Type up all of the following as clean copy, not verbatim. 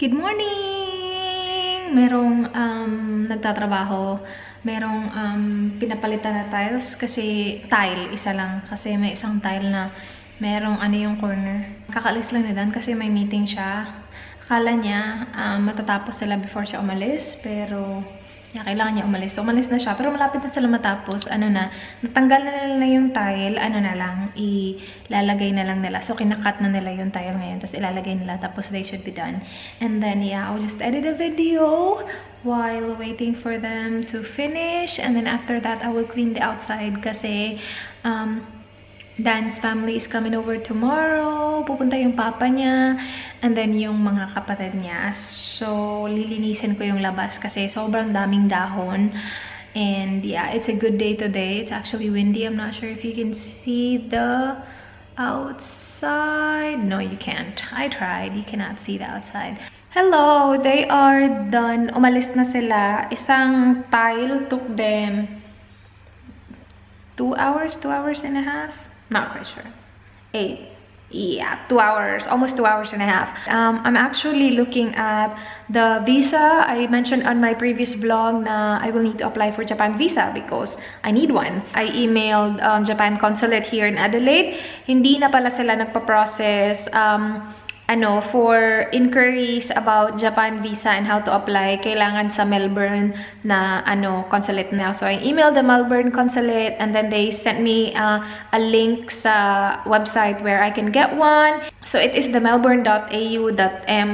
Good morning! Merong nagtatrabaho. Merong pinapalitan na tiles kasi isa lang. Kasi may isang tile na merong yung corner. Kakaalis lang na kasi may meeting siya. Akala niya matatapos sila before siya umalis. Pero kailangan niya umalis. So, umalis na siya. Pero malapit na sila matapos. Natanggal na nila yung tile. Ilalagay na lang nila. So, kinakat na nila yung tile ngayon. Tapos, ilalagay nila. Tapos, they should be done. And then, I'll just edit a video while waiting for them to finish. And then, after that, I will clean the outside kasi, Dan's family is coming over tomorrow. Pupunta yung papa niya. And then, yung mga kapatid niya. So, lilinisin ko yung labas kasi sobrang daming dahon. And it's a good day today. It's actually windy. I'm not sure if you can see the outside. No, you can't. I tried. You cannot see the outside. Hello! They are done. Umalis na sila. Isang tile took them 2 hours and a half. Not quite sure. 2 hours, almost 2 hours and a half. I'm actually looking at the visa. I mentioned on my previous vlog na I will need to apply for Japan visa because I need one. I emailed Japan consulate here in Adelaide. Hindi na pala sila nagpa-process for inquiries about Japan visa and how to apply. Kailangan sa Melbourne na consulate now. So I emailed the Melbourne consulate and then they sent me a link sa website where I can get one. So it is the melbourne.au.m.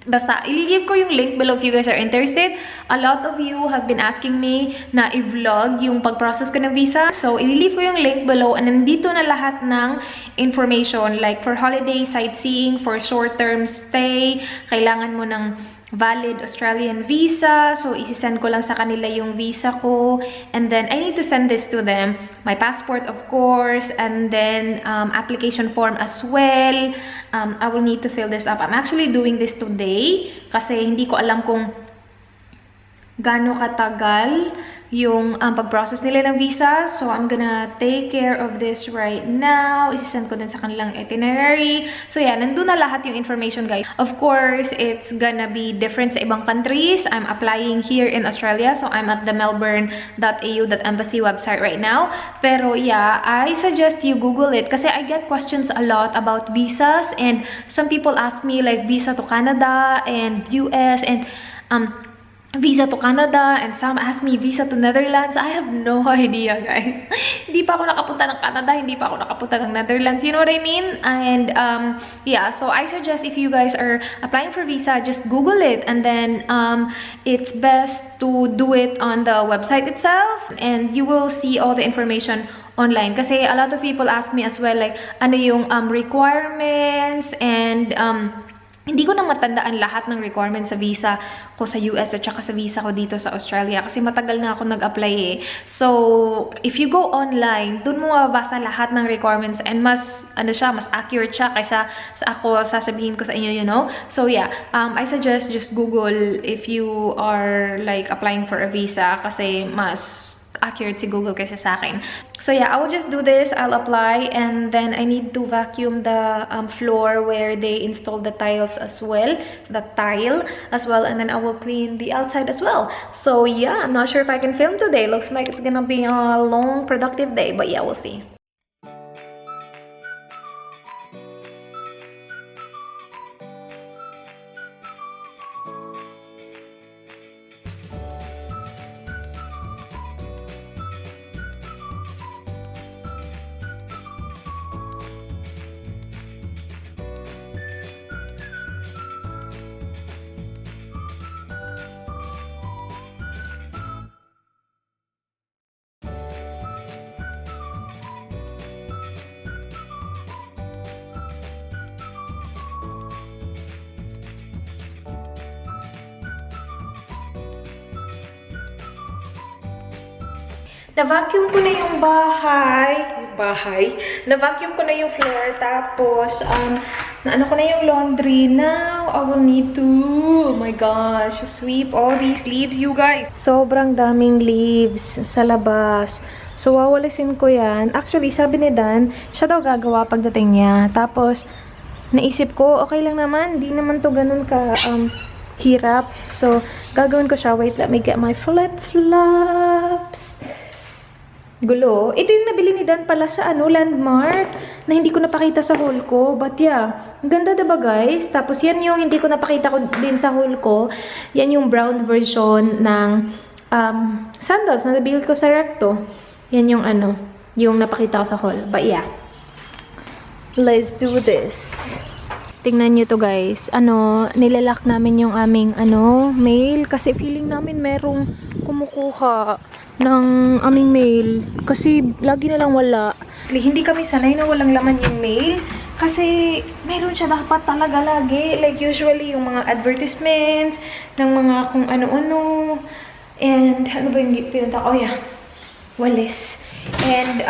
Basta, ililive ko yung link below if you guys are interested. A lot of you have been asking me na i-vlog yung pag-process ko ng visa. So, ililive ko yung link below and nandito na lahat ng information. Like, for holiday, sightseeing, for short-term stay, kailangan mo ng valid Australian visa. So, isi-send ko lang sa kanila yung visa ko. And then, I need to send this to them. My passport, of course. And then, application form as well. I will need to fill this up. I'm actually doing this today. Kasi hindi ko alam kung gaano katagal yung pag-process nila ng visa. So, I'm gonna take care of this right now. Isisend ko din sa kanilang itinerary. So, nandun na lahat yung information, guys. Of course, it's gonna be different sa ibang countries. I'm applying here in Australia. So, I'm at the melbourne.au.embassy website right now. Pero, I suggest you Google it. Kasi I get questions a lot about visas. And some people ask me, like, visa to Canada and US and, visa to Canada, and some ask me visa to Netherlands. I have no idea, guys. Hindi pa ako nakapunta ng Canada, hindi pa ako nakapunta ng Netherlands. You know what I mean? And, so I suggest if you guys are applying for visa, just Google it. And then, it's best to do it on the website itself. And you will see all the information online. Kasi a lot of people ask me as well, like, ano yung requirements and, hindi ko na matandaan lahat ng requirements sa visa ko sa US at saka sa visa ko dito sa Australia kasi matagal na ako nag-apply eh. So, if you go online, dun mo mababasa lahat ng requirements and mas accurate siya kaysa sa ako sasabihin ko sa inyo, you know? So, I suggest just Google if you are like applying for a visa kasi mas accurate si Google kaysa sa akin. So I will just do this. I'll apply and then I need to vacuum the floor where they installed the tiles as well. The tile as well. And then I will clean the outside as well. So I'm not sure if I can film today. Looks like it's gonna be a long, productive day. But we'll see. Na-vacuum ko na yung na-vacuum ko na yung floor, tapos, na-ano ko na yung laundry. Now, I will need to, oh my gosh, sweep all these leaves, you guys. Sobrang daming leaves sa labas. So, wawalisin ko yan. Actually, sabi ni Dan, siya daw gagawa pagdating niya. Tapos, naisip ko, okay lang naman. Di naman to ganun ka hirap. So, gagawin ko siya. Wait, let me get my flip-flops. Gulo. Ito yung nabili ni Dan pala sa Landmark na hindi ko napakita sa haul ko. But yeah, ang ganda diba guys? Tapos yan yung hindi ko napakita ko din sa haul ko. Yan yung brown version ng sandals na nabili ko sa Recto. Yan yung yung napakita ko sa haul. But yeah, let's do this. Tingnan nyo to guys. Nilalak namin yung aming mail kasi feeling namin merong kumukuha ng aming mail kasi lagi na lang wala. Hindi kami sanay na walang laman yung mail kasi meron siya dapat talaga lagi. Like usually yung mga advertisements ng mga kung ano-ano. And ano ba yung pinunta? Oh yeah, walis. And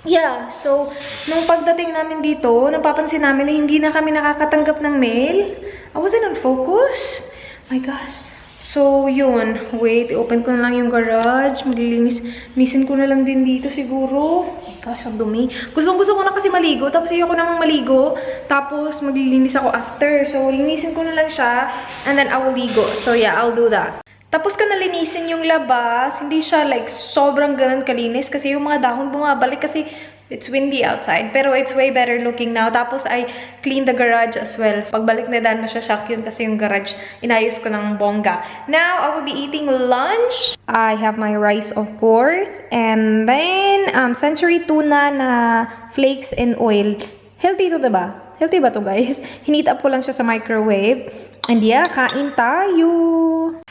yeah, so nung pagdating namin dito, napapansin namin na hindi na kami nakakatanggap ng mail. I wasn't on focus. My gosh. So, yun. Wait, open ko na lang yung garage. Maglilinis-nisin ko na lang din dito siguro. Oh my gosh, ang dumi. Gusto ko na kasi maligo. Tapos ayoko namang maligo. Tapos maglilinis ako after. So, linisin ko na lang siya. And then I will ligo. So, yeah, I'll do that. Tapos ko nalinisin yung labas. Hindi siya like sobrang ganun kalinis. Kasi yung mga dahon bumabalik kasi it's windy outside. Pero it's way better looking now. Tapos I clean the garage as well. Pagbalik na Dan, masya-shock yun kasi yung garage inayos ko ng bongga. Now, I will be eating lunch. I have my rice, of course. And then, century tuna na flakes and oil. Healthy to, diba? Healthy ba to, guys? Hinit up ko lang siya sa microwave. And yeah, kain tayo.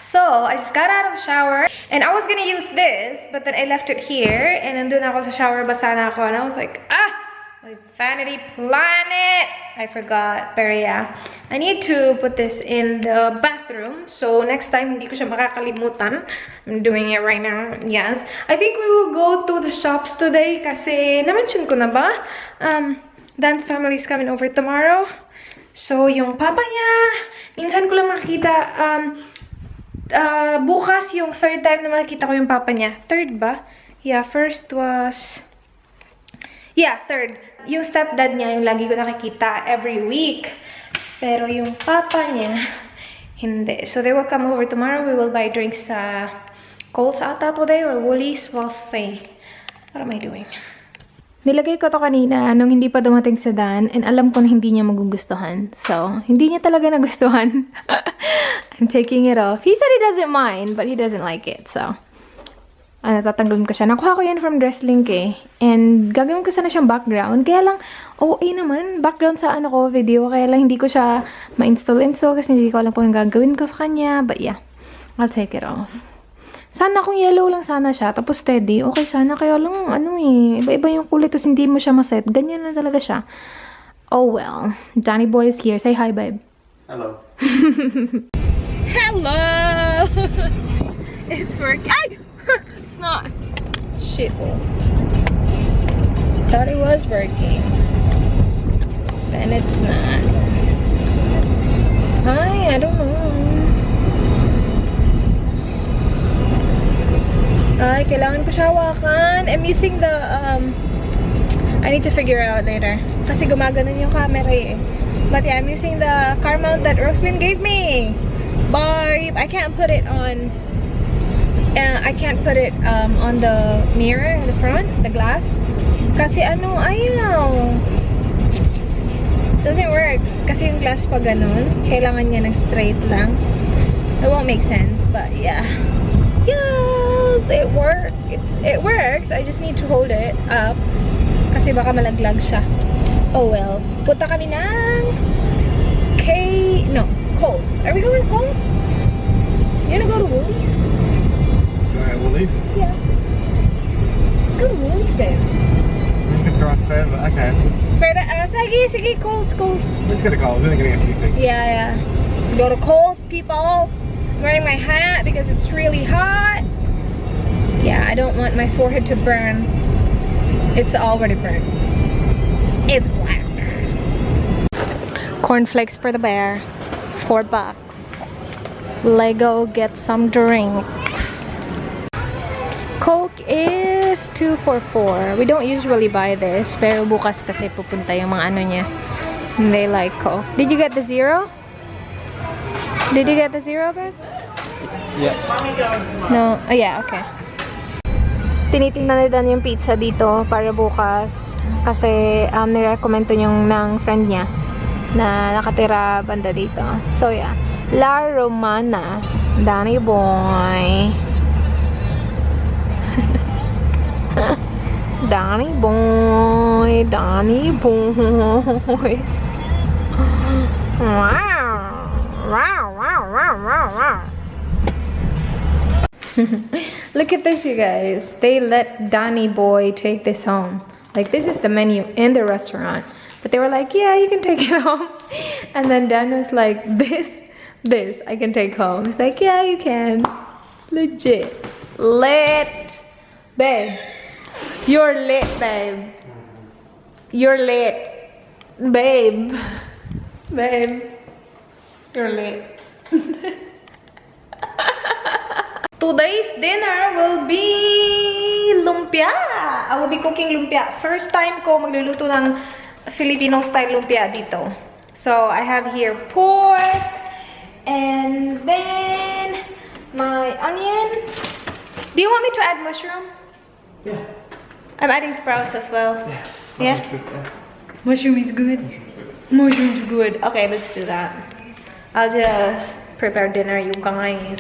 So, I just got out of the shower. And I was gonna use this, but then I left it here. And then dun ako sa shower, basa na ako. And I was like, my vanity planet. I forgot. Pero yeah, I need to put this in the bathroom. So, next time, hindi ko siya makakalimutan. I'm doing it right now. Yes. I think we will go to the shops today kasi, na-mention ko na ba? Dan's family is coming over tomorrow. So, yung papa niya, minsan ko lang makikita, bukas yung third time na makikita ko yung papa niya. Third ba? Yeah, first was... Yeah, third. Yung stepdad niya, yung lagi ko nakikita every week. Pero yung papa niya, hindi. So, they will come over tomorrow. We will buy drinks sa Coles ata today or Woolies. We'll see. What am I doing? Nilagay ko to kanina nung hindi pa dumating sa Dan and alam ko na hindi niya magugustuhan. So, hindi niya talaga nagustuhan. I'm taking it off. He said he doesn't mind, but he doesn't like it. So, tatanggalin ko siya. Nakuha ko yan from Dresslink eh. And gagawin ko sana siyang background. Kaya lang, naman, background sa video. Kaya lang hindi ko siya ma-install kasi hindi ko alam kung gagawin ko sa kanya. But yeah, I'll take it off. Sana kung yellow lang sana siya, tapos steady, okay sana. Kaya lang, iba-iba yung kulay, tapos hindi mo siya maset. Ganyan na talaga siya. Oh well. Danny boy is here. Say hi, babe. Hello. Hello! It's working. Ay! It's not. Shitless. Thought it was working. Then it's not. I don't know. Ay, kailangan ko siya hawakan. I'm using the, I need to figure out later. Kasi gumaganon yung camera eh. But yeah, I'm using the car mount that Roslyn gave me. But I can't put it on, on the mirror in the front, the glass. Kasi ayaw. Doesn't work. Kasi yung glass pa ganon. Kailangan niya ng straight lang. It won't make sense, but yeah. Yes, it works. It works. I just need to hold it up kasi baka malaglag siya. Oh well. Punta kami ng Coles. Are we going to Coles? You wanna go to Woolies? Going to Woolies? Yeah. Let's go to Woolies, babe. We could drive further. Okay. Further? Sige, Coles. Let's go to Coles. We're only getting a few things. Yeah. Let's go to Coles, people. I'm wearing my hat because it's really hot. Yeah, I don't want my forehead to burn. It's already burnt. It's black. Cornflakes for the bear. $4. Lego, get some drinks. Coke is $2 for $4. We don't usually buy this, pero bukas kasi pupunta yung mga niya. They like Coke. Did you get the zero? Did you get the zero, babe? Yeah. No? Oh, yeah, okay. Tinitingnan na Dan yung pizza dito para bukas. Kasi nirecommend to yung ng friend niya na nakatira banda dito. So, yeah. La Romana. Danny boy. Danny boy. Danny boy. Wow. Wow, wow, wow, wow, wow. Look at this, you guys. They let Danny boy take this home. Like, this is the menu in the restaurant. But they were like, yeah, you can take it home. And then Dan was like, this, I can take home. He's like, yeah, you can. Legit. Lit. Babe. You're lit, babe. You're lit. Babe. Babe. You're lit. Today's dinner will be lumpia. I will be cooking lumpia. First time ko magluluto ng Filipino style lumpia dito. So I have here pork and then my onion. Do you want me to add mushroom? Yeah. I'm adding sprouts as well. Yeah. Yeah? Mushroom is good. Mushroom's good. Okay, let's do that. I'll just prepare dinner, you guys.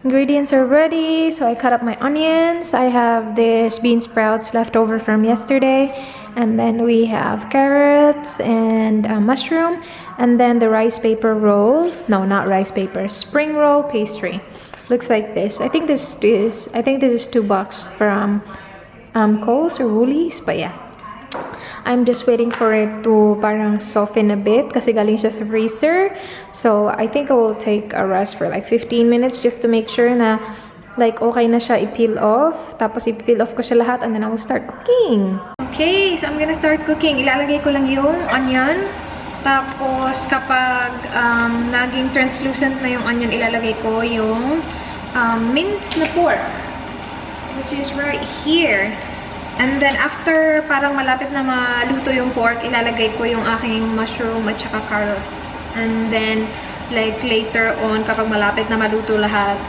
Ingredients are ready, so I cut up my onions. I have this bean sprouts left over from yesterday, and then we have carrots and mushroom, and then the rice paper roll. No, not rice paper. Spring roll pastry. Looks like this. I think this is $2 from Kohl's or Woolies, but yeah. I'm just waiting for it to parang soften a bit kasi galing siya sa freezer. So, I think I will take a rest for like 15 minutes just to make sure na like okay na siya i-peel off. Tapos i-peel off ko siya lahat and then I will start cooking. Okay, so I'm gonna start cooking. Ilalagay ko lang yung onion. Tapos kapag naging translucent na yung onion, ilalagay ko yung minced na pork, which is right here. And then after parang malapit na maluto yung pork, ilalagay ko yung aking mushroom at saka carrot. And then like later on, kapag malapit na maluto lahat,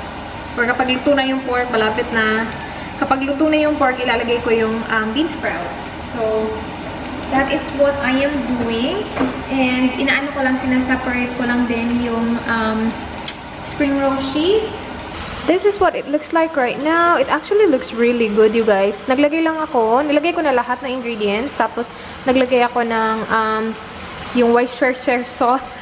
or kapag luto na yung pork, kapag luto na yung pork, ilalagay ko yung bean sprout. So that is what I am doing. And inaano ko lang, sinaseparate ko lang din yung spring roll sheet. This is what it looks like right now. It actually looks really good, you guys. Nilagay ko na lahat ng ingredients. Tapos, naglagay ako ng yung Worcestershire sauce.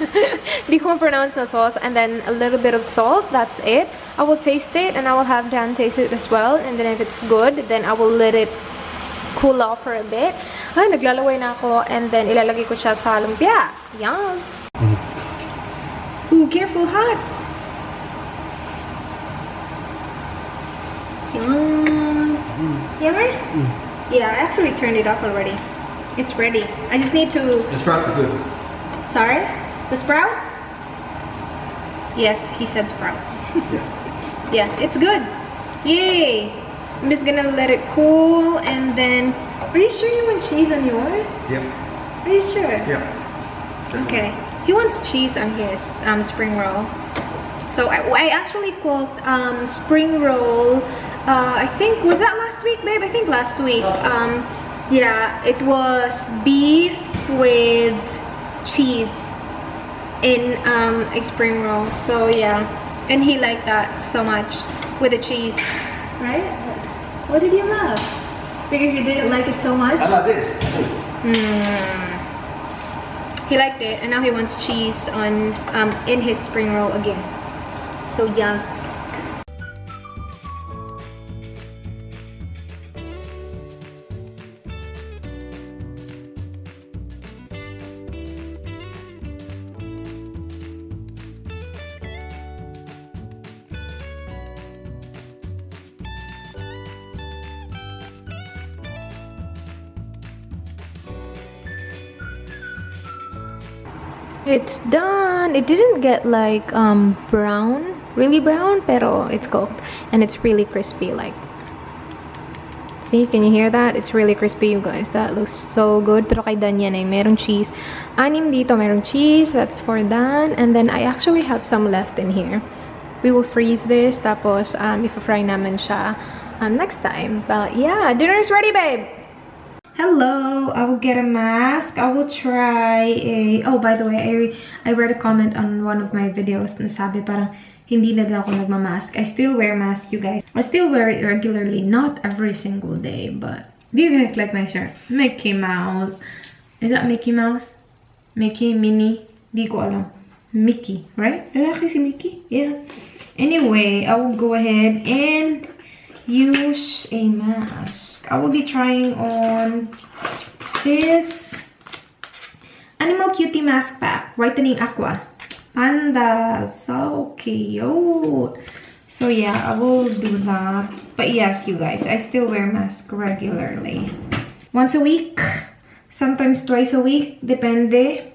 Hindi ko ma-pronounce na sauce. And then, a little bit of salt. That's it. I will taste it and I will have Dan taste it as well. And then, if it's good, then I will let it cool off for a bit. Ay, naglalaway na ako. And then, ilalagay ko siya sa lumpia. Yes. Ooh, careful, hot. Yummers? Yeah, I actually turned it off already. It's ready. I just need to... The sprouts are good. Sorry? The sprouts? Yes, he said sprouts. Yeah. Yeah, it's good. Yay! I'm just gonna let it cool and then... Are you sure you want cheese on yours? Yep. Are you sure? Yeah. Okay. He wants cheese on his spring roll. So I actually cooked spring roll. I think, was that last week, babe? I think last week. Yeah, it was beef with cheese in a spring roll. So yeah, and he liked that so much with the cheese, right? What did you love? Because you didn't like it so much? I did. He liked it, and now he wants cheese on in his spring roll again. So yes. It's done. It didn't get like brown, really brown, pero it's cooked and it's really crispy. Like, See, can you hear that? It's really crispy, you guys. That looks so good. Pero kay Dan yan ay merong cheese. Anim dito, merong cheese. That's for Dan. And then I actually have some left in here. We will freeze this. Tapos, i-fry namin siya next time. But yeah, dinner is ready, babe. Hello, I will get a mask. I will try a... Oh, by the way, I read a comment on one of my videos na sabi parang hindi na daw ako nagmamask. I still wear mask, you guys. I still wear it regularly, not every single day, but... Do you guys like my shirt? Mickey Mouse. Is that Mickey Mouse? Mickey, Minnie? Di ko alam. Mickey, right? Lalaki si Mickey? Yeah. Anyway, I will go ahead and use a mask. I will be trying on this Animal Cutie Mask Pack, Whitening Aqua. Panda, so cute. So yeah, I will do that. But yes, you guys, I still wear mask regularly. Once a week, sometimes twice a week, depende.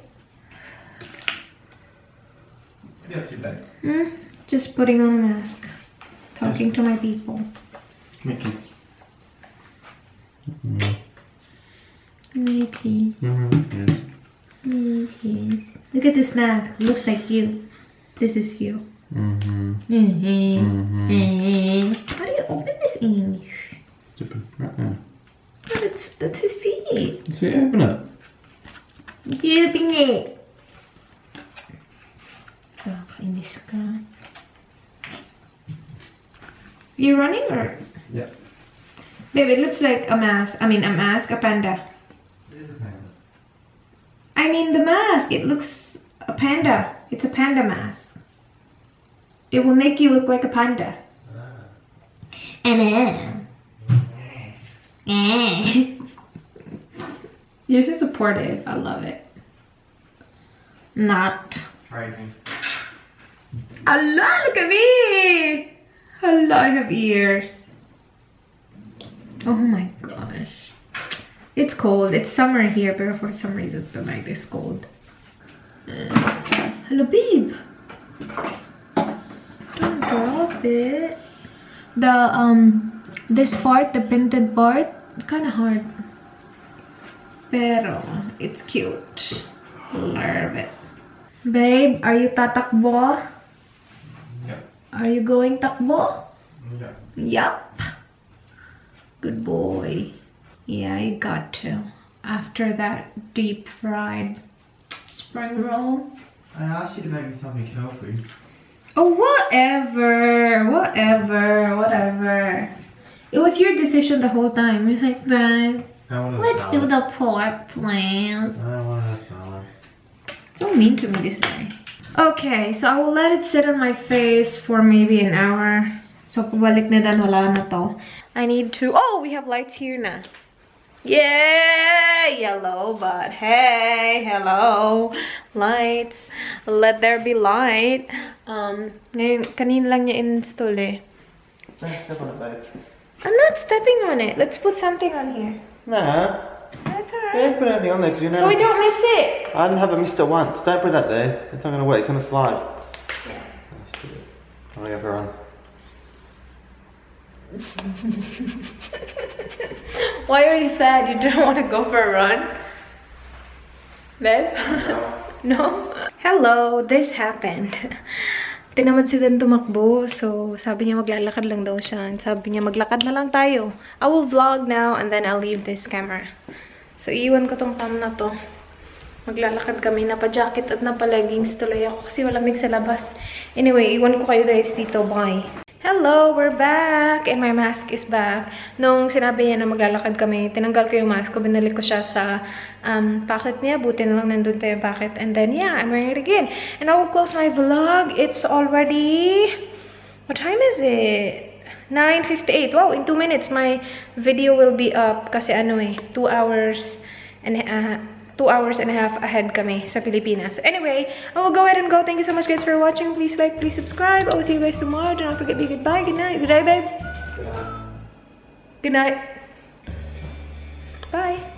Just putting on a mask, talking to my people. Mickey's. Mickey. Yes. Mickey. Look at this mask. Looks like you. This is you. How do you open this English? Stupid. Right there. Oh, that's his feet. So you open it. You open it. Kainis ka. You running or? Yeah. Babe, it looks like a mask. I mean, a mask, a panda. It is a panda. I mean, the mask. It looks a panda. It's a panda mask. It will make you look like a panda. And you're so supportive. I love it. Not. Training. Allah, look at me! Allah, I have ears. Oh my gosh. It's cold. It's summer here, but for some reason tonight it's cold. Hello, babe. Don't drop it. This part, the printed part, it's kind of hard. Pero it's cute. Love it. Babe, are you tatakbo? Yep. Are you going takbo? Yep. Yup. Good boy. Yeah, you got to. After that deep fried spring roll. I asked you to make me something healthy. Oh, whatever. It was your decision the whole time. It's like, babe, let's do the pork, please. I don't want a salad. So mean to me, this guy. Okay, so I will let it sit on my face for maybe an hour. So, pabalik na dan, wala na to. I need to... Oh, we have lights here na. Yeah, yellow, but hey, hello. Lights. Let there be light. Ngayon, kanina lang niya install eh. Don't step on it, babe. I'm not stepping on it. Let's put something on here. Nah. That's You alright. don't put anything on there because you know. So we don't miss it. I didn't have it missed it once. Don't put that there. It's not going to work. It's going to slide. Yeah. Oh, stupid. I'll go for a run. Why are you sad? You don't want to go for a run? Babe? No? Hello, this happened. Tinamad si Dan tumakbo, so sabi niya maglalakad lang daw siya. And sabi niya maglakad na lang tayo. I will vlog now and then I'll leave this camera. So iwan ko tong cam na to. Maglalakad kami, napa-jacket at napa-leggings tuloy ako kasi malamig sa labas. Anyway, iwan ko kayo guys dito. Bye! Hello, we're back! And my mask is back. Nung sinabi niya na maglalakad kami, tinanggal ko yung mask ko. Binalik ko siya sa packet niya. Buti na lang nandun pa yung packet. And then, yeah, I'm wearing it again. And I will close my vlog. It's already... What time is it? 9:58. Wow, in 2 minutes, my video will be up. Kasi ano eh, 2 hours and 2 hours and a half ahead kami sa Pilipinas. Anyway, I will go ahead and go. Thank you so much guys for watching. Please like, please subscribe. I will see you guys tomorrow. Do not forget to be goodbye. Good night. Good night, babe. Good night. Bye.